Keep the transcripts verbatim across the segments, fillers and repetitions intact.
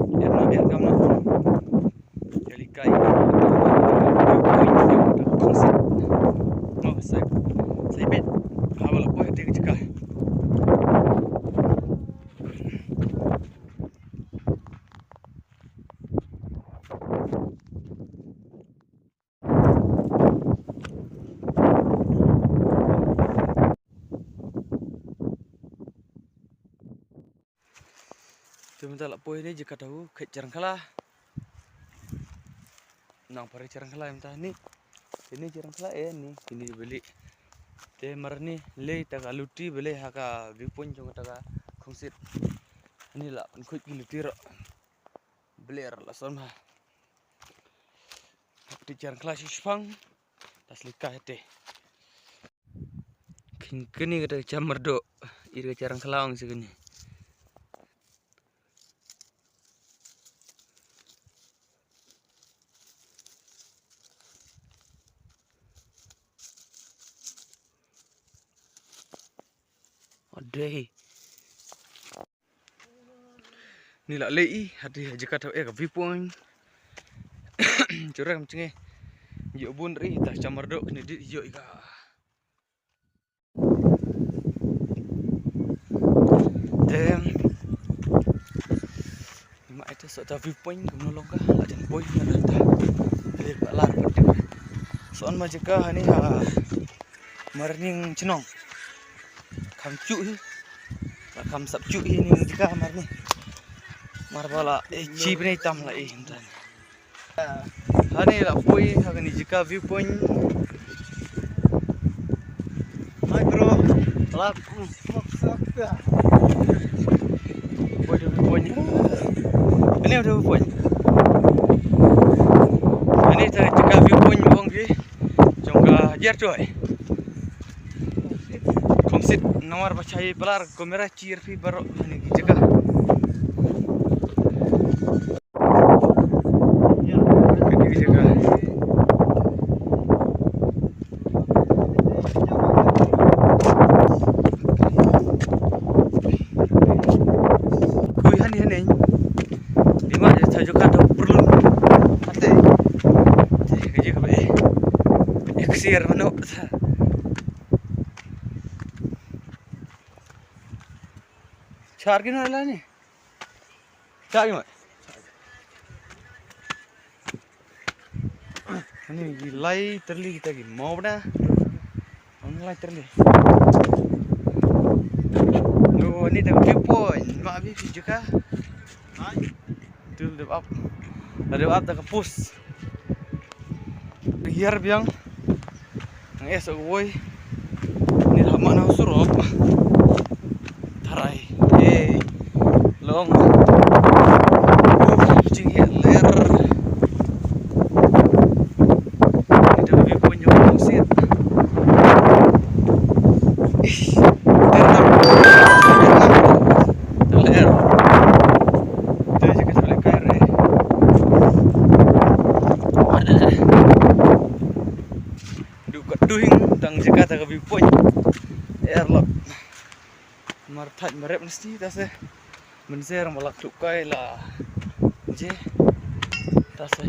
Em na, em kam na. Kali kai. Oh, sai. Sai bet. Haba la poi te ka jaka. Te mynta la poi ne jaka ta u khet Jharkhla. Nang pari Jharkhla mynta ni. Ini Jharkhla eh ni, ini beli. Te mar ni lei ta ka luti beli ha ka view point jong ta ka Khongsit. Ni la pynkhuid ki luti ro. Bler la son ha. Te Jharkhla shipang. Tas lika te. Kin kini kata chamar do. Iri Jharkhla ong si kini. Adei. Ni la lei i, hati ha jaka ta eh ka view point. Chura kam chinge. Yo bun ri ta chamar do ni di yo i ka. Tem. Ma ita so ta view point kumno long ka la jan poi na ta. Lir ba lar ba. So an ma jaka hani ha Marning Chnong. Kham chu hi. Kham sap chu hi ni jaka mar ni. Mar bala eh chi bnei tam la eh. Hani la poi ha kani jaka view point. Hai bro. Lap. Poi view point. Ani view point. Ani ta jaka view point bong ki. Jong ka jer choi. Khongsit nawar ba chai pelar kamera chir phi baro hani ki jaka. Kani ki jaka. Khui hani hani. Dima je ta jaka ta perlu. Ate. Te ka jaka be. Ek siar mano. Char ki na la ni. Char ki ma. Ani ki lai terli kita ki mau bna. Ang lai terli. No, ani ta view point. Ma view jaka. Hai. Tul dep ap. Dep ap ta ka pus. Hiar biang. Nang es woi. Ni lah mana surop. Tarai. Eh. Long. Jing hiar ler. Ni dah lebih punya siat. Ih. Ler. Ler. Dei jaka sha leh kai re. Dei ka duh ing tang jaka ta ka view point. Airlock. Mar thait mar rep nasti ta se. Mynser ma lak tuk kai la. Je. Ta se.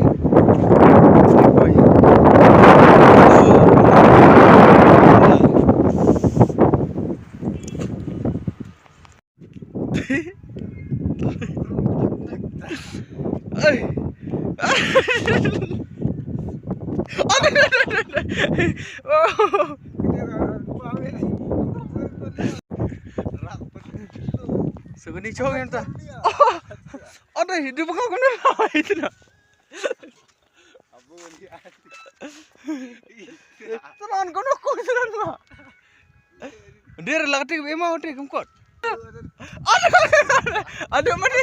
Ai. Suguni chong em ta. Ade, di bengkok kena. Itu na. Tenan kono ko tenan ma. Dir lak tik bema tik kumkot. Aduh, aduh, aduh, aduh, mana?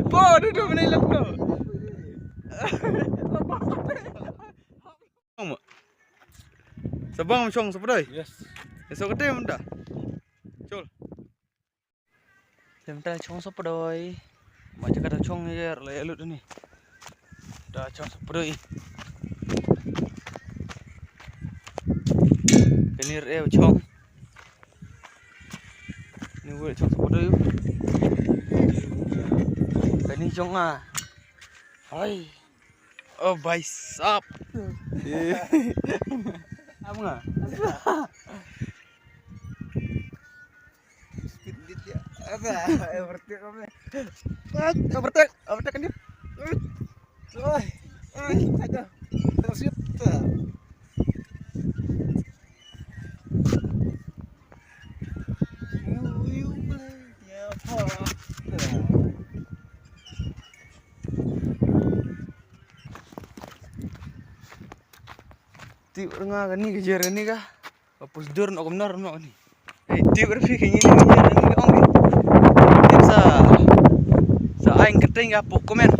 Po, duduk mana ilang tu. Sabang chong sapdoi. Yes. Eso kete menta. Chol. Menta chong sapdoi. Ma jaka da chong yer la elut ni. Da chong sapdoi. Kani re chong. Ni wei chong sapdoi. Kani chong ah. Hai. Oh, bhai sahab. Apa nga? Speed limit dia. Apa? Overtake apa? Overtake, overtake kan dia. Oi, oi, aja. Terus yuk. Ti ur nga kani ka jer kani ka. Pus dur no kumno no ni. Hei, ti ur phi kini ni jer kani ka ong ni. Ti sa sa aing keteng ka pok komen.